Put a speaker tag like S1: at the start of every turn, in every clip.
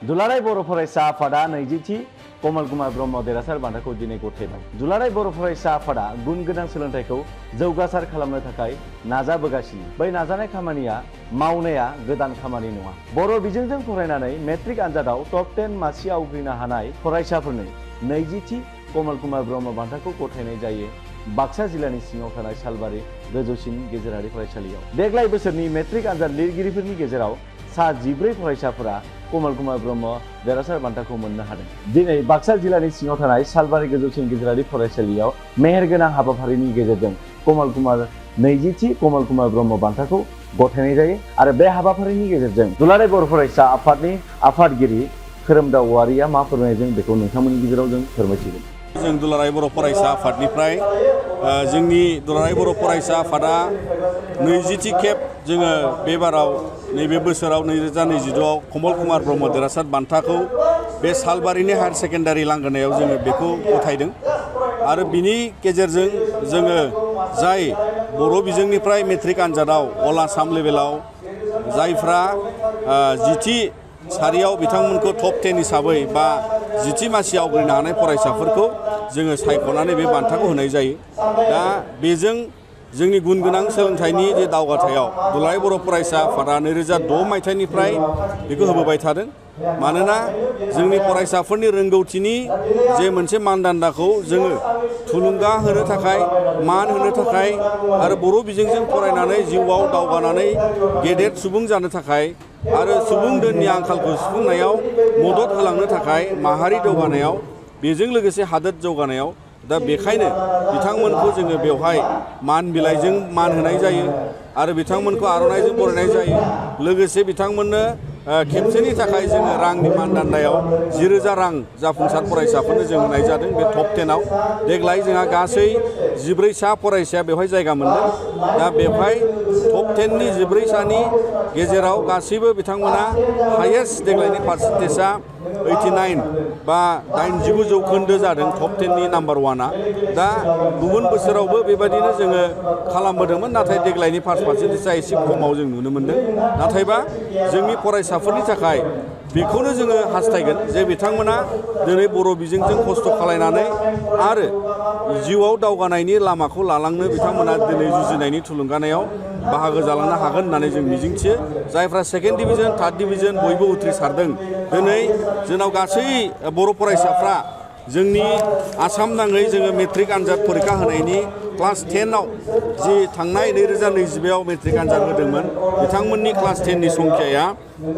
S1: दुलाराय बर' फरायसा आफादा 20थि कमल कुमार ब्रह्म देरहासार बान्थाखौ दिनै गथायबाय। दुलाराय बर' फरायसा आफादा गुन गोनां सोलोंथाइखौ जौगासार खालामनो थाखाय नाजाबोगासिनो। बै नाजानाय खामानिया मावनाया गोदान खामानि नङा। बर' बिजोंजों फरायनानै मेट्रिक आनजादाव टप 10 मासि आवग्रिनो हानाय फरायसाफोरनो 20थि कमल कुमार ब्रह्म बान्थाखौ गथायनाय जायो बाक्सा जिल्लानि सिङाव थानाय सालबारि गोजौसिन गेजेरारि फरायसालियाव। देग्लाय बोसोरनि मेट्रिक आनजाद लिरगिरिफोरनि गेजेराव सा 14 फरायसाफोरा कमल कुमार ब्रह्म देरहासार बान्थाखौ मोननो हादों। दिनै बाक्सा जिल्लानि सिङाव थानाय सालबारि गोजौसिन गेजेरारि फरायसालियाव मेहेरगोनां हाबाफारिनि गेजेरजों कमल कुमार 20थि कमल कुमार ब्रह्म बान्थाखौ गथायनाय जायो आरो बे हाबाफारिनि गेजेरजों दुलाराय बर' फरायसा आफादनि आफादगिरि खोरोमदाव औवारिया मा फोरमायदों बेखौ नोंथांमोननि गेजेराव जों फोरमायसिगोन।
S2: जों दुलाराय बर' फरायसा आफादनिफ्राय जोंनि दुलाराय बर' फरायसा आफादा 20थि खेब जोङो बे बाराव नैबे बोसोराव 2022आव कमल कुमार ब्रह्म देरहासार बान्थाखौ बे सालबारिनि हायार सेकेन्डारि लांगोनायाव जोङो बेखौ गथायदों आरो बिनि गेजेरजों जोङो जाय बर' बिजोंनिफ्राय मेट्रिक आनजादाव अल आसाम लेभेलाव जायफ्रा 10थि सारियाव बिथांमोनखौ टप 10 हिसाबै बा 10थि मासि आवग्रिनो हानाय फरायसाफोरखौ जोङो सायख'नानै बे बान्थाखौ होनाय जायो। दा बेजों जोंनि गुन गोनां सोलोंथाइनि जे दावगाथायाव दुलाराय बर' फरायसा आफादा 2006 मायथाइनिफ्राय बेखौ होबोबाय थादों। मानोना जोंनि फरायसाफोरनि रोंगौथिनि जे मोनसे मानदान्दाखौ जोङो थुलुंगा होनो थाखाय मान होनो थाखाय आरो बर' बिजोंजों फरायनानै जिउआव दावगानानै गेदेर सुबुं जानो थाखाय आरो सुबुं दोननि आंखालखौ सुफुंनायाव मदद होलांनो थाखाय माहारि जौगानायाव बेजों लोगोसे हादोर जौगानायाव दा बेखायनो बिथांमोनखौ जोङो बेवहाय मान बिलाइजों मान होनाय जायो आरो बिथांमोनखौ आर'नाइजों बरायनाय जायो। लोगोसे बिथांमोननो खेबसेनि थाखाय जोङो रांनि मानदान्दायाव 10,000 रां जाफुंसार फरायसाफोरनो जों होनाय जादों बे टप 10आव। देग्लाय जोंहा गासै 14 सा फरायसाया बेवहाय जायगा मोनदों। दा बेवहाय टप 10नि 14 सानि गेजेराव गासैबो बिथांमोना हायेस्ट देग्लायनि पार्सेन्टेजआ 89 बा 89 जौखोन्दो जादों टप 10नि नाम्बार 1आ। दा गुबुन बोसोरावबो बेबायदिनो जोङो खालामबोदोंमोन, नाथाय देग्लायनि पार्सेन्टेजआ एसे खमाव जों नुनो मोन्दों। नाथायबा जोंनि फरायसाफोरनि थाखाय बेखौनो जोङो हास्थायगोन जे बिथांमोना दिनै बर' बिजोंजों खस्थ' खालायनानै आरो जिउआव दावगानायनि लामाखौ लालांनो बिथांमोना दिनै जुजिनायनि थुलुंगानायाव बाहागो जालांनो हागोन होननानै जों मिजिंथियो। जायफ्रा सेकेन्ड डिभिजन थार्ड डिभिजन बयबो उथ्रिसारदों, दिनै जोंनाव गासै बर' फरायसाफ्रा जोंनि आसाम नाङै जोङो मेट्रिक आनजाद फरिखा होनायनि क्लास 10आव जि थांनाय 2022आव मेट्रिक आनजाद होदोंमोन बिथांमोननि क्लास 10नि संख्याया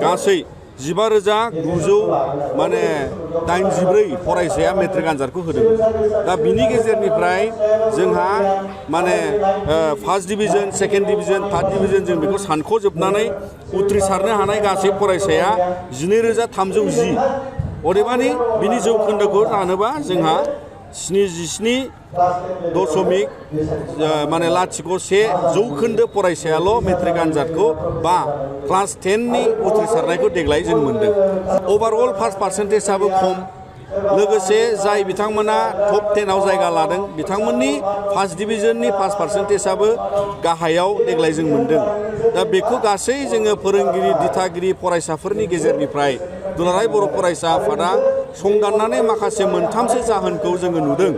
S2: गासै 15,984 फरायसाया मेट्रिक आनजादखौ होदोंमोन। दा बिनि गेजेरनिफ्राय जोंहा first division second division third division जों बेखौ सानख'जोबनानै उथ्रिसारनो हानाय गासै फरायसाया 12,310। अदेबानि बिनि जौखोन्दोखौ लानोबा जोंहा 77.01 जौखोन्दो फरायसायाल' मेट्रिक आनजादखौ बा क्लास 10नि उथ्रिसारनायखौ देग्लाय जों मोन्दों। अभारअल फार्स्ट पार्सेन्टेजआबो खम। लोगोसे जाय बिथांमोना टप 10आव जायगा लादों बिथांमोननि फार्स्ट डिभिजननि फार्स्ट पार्सेन्टेजआबो गाहायाव देग्लाय जों मोन्दों। दा बेखौ गासै जोङो फोरोंगिरि दिथागिरि फरायसाफोरनि गेजेरनिफ्राय दुलाराय बर' फरायसा आफादा संदाननानै माखासे मोनथामसो जाहोनखौ जोङो नुदों।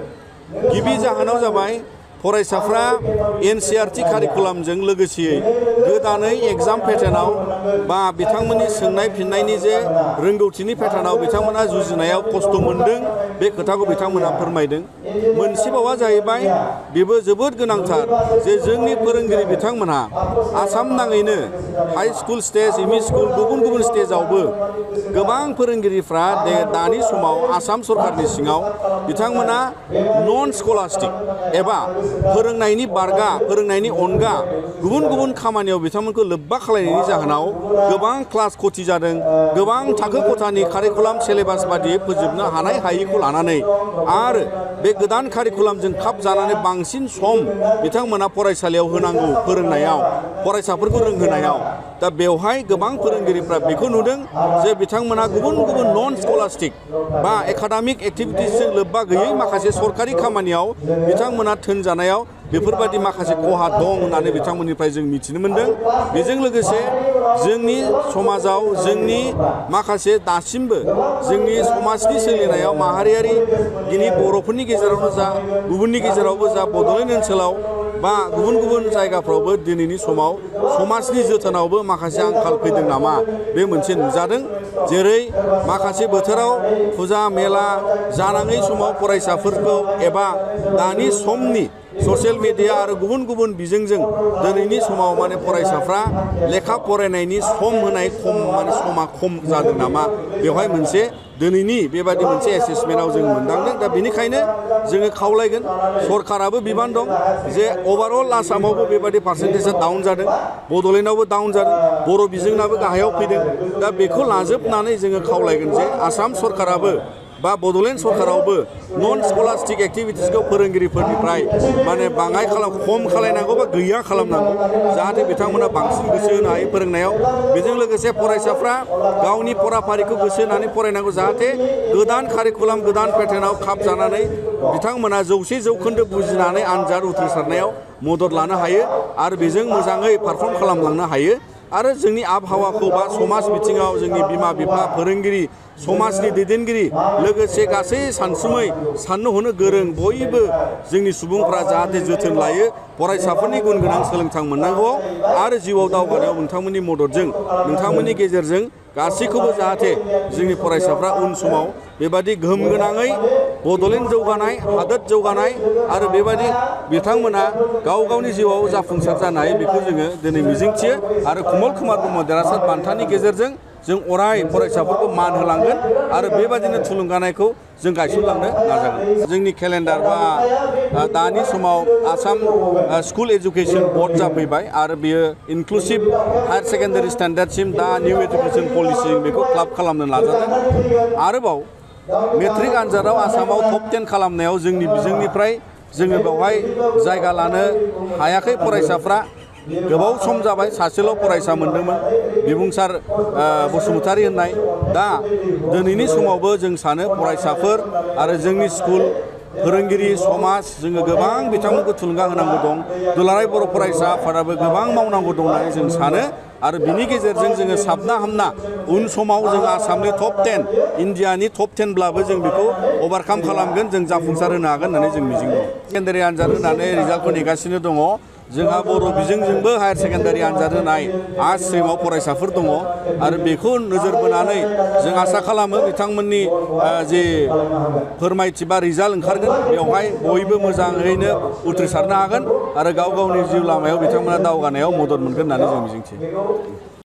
S2: गिबि जाहोनाव जाबाय फरायसाफ्रा NCERT कारिकुलामजों लोगोसेयै गोदानै एग्जाम पेटार्नाव बा बिथांमोननि सोंनाय फिननायनि जे रोंगौथिनि पेटार्नाव बिथांमोना जुजिनायाव खस्थ' मोन्दों, बे खोथाखौ बिथांमोना फोरमायदों। मोनसेबावा जाहैबाय बेबो जोबोद गोनांथार जे जोंनि फोरोंगिरि बिथांमोनहा आसाम नाङैनो high school stage M E school गुबुन गुबुन स्टेजावबो गोबां फोरोंगिरिफ्रा दानि समाव आसाम सरकारनि सिङाव बिथांमोना नन स्कलास्टिक एबा फोरोंनायनि बारगा फोरोंनायनि अनगा गुबुन गुबुन खामानियाव बिथांमोनखौ लोब्बा खालामनायनि जाहोनाव गोबां क्लास खथि जादों। गोबां थाखो खथानि कारिकुलाम सिलेबास बादियै फोजोबनो हानाय हायिखौ लानानै आरो बे गोदान कारिकुलामजों खाब जानानै बांसिन सम बिथांमोना फरायसालियाव होनांगौ फोरोंनायाव फरायसाफोरखौ रोंहोनायाव। दा बेवहाय गोबां फोरोंगिरिफ्रा बेखौ नुदों जे बिथांमोना गुबुन गुबुन नन स्कलास्टिक बा एकाडेमिक एक्टिभिटिसजों लोब्बा गैयै माखासे सरकारि खामानियाव बिथांमोना थोनजानायाव बेफोरबायदि माखासे खहा दं होननानै बिथांमोननिफ्राय जों मिथिनो मोन्दों। बेजों लोगोसे जोंनि समाजाव जोंनि माखासे दासिमबो जोंनि समाजनि सोलिनायाव माहारियारि दिनै बर'फोरनि गेजेरावनो जा गुबुननि गेजेरावबो जा बड'लेण्ड ओनसोलाव बा गुबुन गुबुन जायगाफ्रावबो दिनैनि समाव समाजनि जोथोनावबो माखासे आंखाल फैदों नामा बे मोनसे नुजादों। जेरै माखासे बोथोराव फुजा मेला जानाङै समाव फरायसाफोरखौ एबा दानि समनि ससियेल मिडिया आरो गुबुन गुबुन बिजोंजों दिनैनि समाव माने फरायसाफ्रा लेखा फरायनायनि सम होनाय समा खम जादों नामा बेवहाय मोनसे दिनैनि बेबायदि मोनसे एसेसमेन्टआव जों मोनदांदों। दा बेनिखायनो जोङो खावलायगोन सरकाराबो बिबान दं जे अभारअल आसामावबो बेबायदि पार्सेन्टेजआ डाउन जादों, बड'लेण्डआवबो डाउन जादों, बर' बिजोंनाबो गाहायाव फैदों। दा बेखौ लाजोबनानै जोङो खावलायगोन जे आसाम सरकाराबो बा बड'लेण्ड सरकारावबो नन स्कलास्टिक एक्टिभिटिसखौ फोरोंगिरिफोरनिफ्राय माने बाङाय खम खालायनांगौ बा गैया खालामनांगौ जाहाथे बिथांमोना बांसिन गोसो होनो हायो फोरोंनायाव। बेजों लोगोसे फरायसाफ्रा गावनि फराफारिखौ गोसो होनानै फरायनांगौ जाहाथे गोदान कारिकुलाम गोदान पेटार्नाव खाब जानानै बिथांमोना 100% बुजिनानै आनजाद उथ्रिसारनायाव मदद लानो हायो आरो बेजों मोजाङै पारफर्म खालामलांनो हायो। आरो जोंनि आबहावाखौ बा समाज बिथिङाव जोंनि बिमा बिफा फोरोंगिरि समाजनि दैदेनगिरि लोगोसे गासै सानसुमै साननो हनो गोरों बयबो जोंनि सुबुंफ्रा जाहाथे जोथोन लायो फरायसाफोरनि गुन गोनां सोलोंथाइ मोननांगौ आरो जिउआव दावगानायाव नोंथांमोननि मददजों नोंथांमोननि गेजेरजों गासैखौबो जाहाथे जोंनि फरायसाफ्रा उन समाव बेबादि गोहोम गोनाङै बड'लेण्ड जौगानाय हादोर जौगानाय आरो बेबायदि बिथांमोना गाव गावनि जिउआव जाफुंसार जानो हायो बेखौ जोङो दिनै मिजिंथियो। आरो कमल कुमार ब्रह्म देरहासार बान्थानि गेजेरजों जों अराय फरायसाफोरखौ मान होलांगोन आरो बेबादिनो थुलुंगानायखौ जों गायसनलांनो नाजागोन। जोंनि केलेन्डार बा दानि समाव आसाम स्कुल एजुकेसन बर्ड जाफैबाय आरो बियो इनक्लुसिभ हायार सेकेन्डारि स्टेन्डार्डसिम दा निउ एजुकेसन पलिसि बेखौ क्लाब खालामनो नाजादों। आरोबाव मेट्रिक आनजादाव आसामाव टप 10 खालामनायाव जोंनि बिजोंनिफ्राय जोङो बेवहाय जायगा लानो हायाखै। फरायसाफ्रा गोबाव सम जाबाय सासेल' फरायसा मोनदोंमोन बिबुंसार बसुमतारी होननाय। दा दिनैनि समावबो जों सानो फरायसाफोर आरो जोंनि स्कुल फोरोंगिरि समाज जोङो गोबां बिथांमोनखौ थुलुंगा होनांगौ दं। दुलाराय बर' फरायसा आफादाबो गोबां मावनांगौ दं होननानै जों सानो आरो बिनि गेजेरजों जोङो साबना हामना उन समाव जों आसामनि टप 10 इण्डियानि टप 10 ब्लाबो जों बेखौ अभारकाम खालामगोन जों जाफुंसार होनो हागोन होननानै जों मिजिं दं। सेकेन्डारि आनजाद होनानै रिजाल्टखौ नेगासिनो दङ। जोंहा बर' बिजोंजोंबो हायार सेकेन्डारि आनजाद होनाय आर्ट्स स्ट्रिमाव फरायसाफोर दङ आरो बेखौ नोजोर बोनानै जों आसा खालामो बिथांमोननि जे फोरमायथि बा रिजाल्ट ओंखारगोन बेवहाय बयबो मोजाङैनो उथ्रिसारनो हागोन आरो गाव गावनि जिउ लामायाव बिथांमोना दावगानायाव मदद मोनगोन होननानै जों मिजिंथियो।